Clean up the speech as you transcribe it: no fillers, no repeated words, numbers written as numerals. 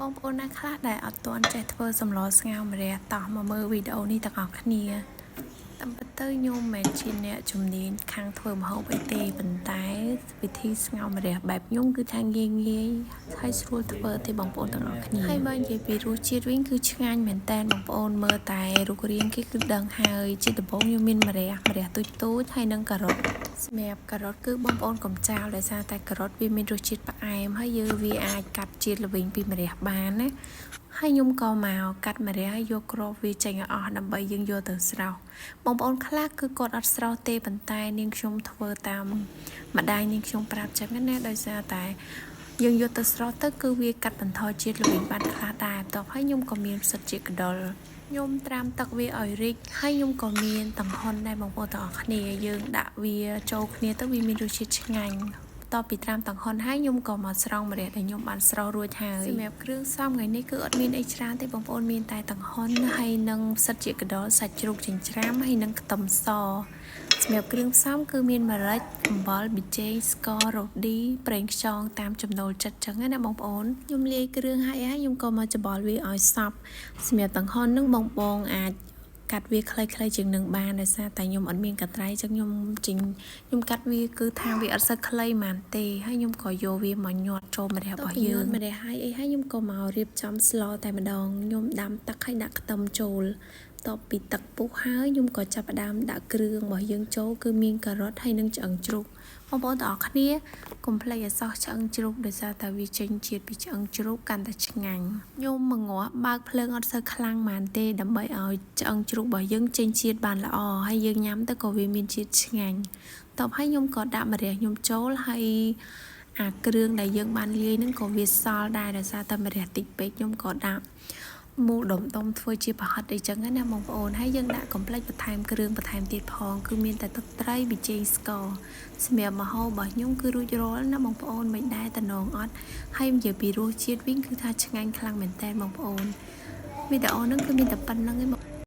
បងប្អូនណាខ្លះដែលអត់ទាន់ចេះធ្វើសម្លស្ងោរម្រះតោះមកមើលវីដេអូនេះទាំងអស់គ្នាតាមពិតទៅខ្ញុំមិនមែនជាអ្នកជំនាញខាងធ្វើម្ហូបអីទេប៉ុន្តែវិធីស្ងោរម្រះបែបខ្ញុំគឺថាងាយងាយហើយស្រួលធ្វើទេបងប្អូនទាំងអស់គ្នាហើយបើនិយាយពីរសជាតិវិញគឺឆ្ងាញ់មែនតើបងប្អូនមើលតែរូបរាងគេគឺដឹងហើយជាដំបូងខ្ញុំមានម្រះម្រះទូចទូចហើយនិងការ៉ុតសម្រាប់ការ៉ុតគឺបងប្អូនកុំចោលដោយសារតែការ៉ុតវាមានរសជាតិផ្អែមហើយយើងវាអាចកាត់ជាតិល្វីងពីម្រះបានណាហើយខ្ញុំក៏មកកាត់ម្រះហើយយកគ្រាប់វាចេញឲ្យអស់ដើម្បីយើងយកទៅស្រោះបងប្អូនខ្លះគឺគាត់អត់ស្រោះទេប៉ុន្តែនាងខ្ញុំធ្វើតាមម្ដាយនាងខ្ញុំប្រាប់ចឹងណាដោយសារតែយើងយកទៅស្រោះទៅគឺវាកាត់បន្ថយជាតិល្វីងបានខ្លះដែរបន្ទាប់ហើយខ្ញុំក៏មានផ្សិតជាតិកដុលខ្ញុំត្រាំទឹកវាឲ្យរីកហើយខ្ញុំក៏មានតង្ហុនដែរបងប្អូនទាំងអស់គ្នាយើងដាក់វាចូលគ្នាទៅវាមានរសជាតិឆ្ងាញ់បន្ទាប់ពីត្រាំតង្ហុនហើយខ្ញុំក៏មកស្រង់ម្រះដែលខ្ញុំបានស្រោះរួចហើយសម្រាប់គ្រឿងផ្សំថ្ងៃនេះគឺអត់មានអីច្រើនទេបងប្អូនមានតែតង្ហុនហើយនិងផ្សិតជាកដុលសាច់ជ្រូកចិញ្ច្រាំហើយនិងខ្ទឹមសសម្រាប់គ្រឿងផ្សំគឺមានម្រេចអំបិលប៊ីចេងស្កររ៉ូឌីប្រេងខ្យងតាមចំណូលចិត្តចឹងណាបងប្អូនខ្ញុំលាយគ្រឿងហើយហើយខ្ញុំក៏មកច្របល់វាឲ្យសព្វសម្រាប់តង្ហុននឹងបងបងអាចកាត់វាខ្លីៗជាងនឹងបានដោយសារតែខ្ញុំអត់មានកន្ត្រៃចឹងខ្ញុំចិញ្ខ្ញុំកាត់វាគឺថាវាអត់សូវខ្លីហ្មងទេហើយខ្ញុំក៏យកវាមកញាត់ចូលម្រះរបស់យើងម្រះហើយអីហើយខ្ញុំក៏មករៀបចំស្លតែម្ដងខ្ញុំដាំទឹកហើយដាក់ខ្ទឹមចូលតបពីទឹកពុះហើយខ្ញុំក៏ចាប់ផ្ដើមដាក់គ្រឿងរបស់យើងចូលគឺមានការ៉ុតហើយនិងឆ្អឹងជ្រូកបងប្អូនទាំងអស់គ្នាកុំភ្លេចឲ្យសោះឆ្អឹងជ្រូកដោយសារតែវាចេញជាតិពីឆ្អឹងជ្រូកកាន់តែឆ្ងាញ់ខ្ញុំមកងាស់បើកភ្លើងអត់សូវខ្លាំងហ្មងទេដើម្បីឲ្យឆ្អឹងជ្រូករបស់យើងចេញជាតិបានល្អហើយយើងញ៉ាំទៅក៏វាមានជាតិឆ្ងាញ់តបហើយខ្ញុំក៏ដាក់ម្រះខ្ញុំចូលហើយអាគ្រឿងដែលយើងបានលាយហ្នឹងក៏វាសល់ដែរដោយសារតែម្រះតិចពេកខ្ញុំក៏ដាក់មូលដុំដុំធ្វើជាប្រហិតអីចឹងណាបងប្អូនហើយយើងដាក់កុំភ្លេចបន្ថែមគ្រឿងបន្ថែមទៀតផងគឺមានតែទឹកត្រីប៊ីចេងស្ករសម្រាប់ម្ហូបរបស់ខ្ញុំគឺរួចរាល់ណាបងប្អូនមិនដែរតំណងអត់ហើយនិយាយពីរសជាតិវិញគឺថាឆ្ងាញ់ខ្លាំងមែនតើបងប្អូនវីដេអូហ្នឹងគឺមានតែប៉ុណ្្នឹងឯង។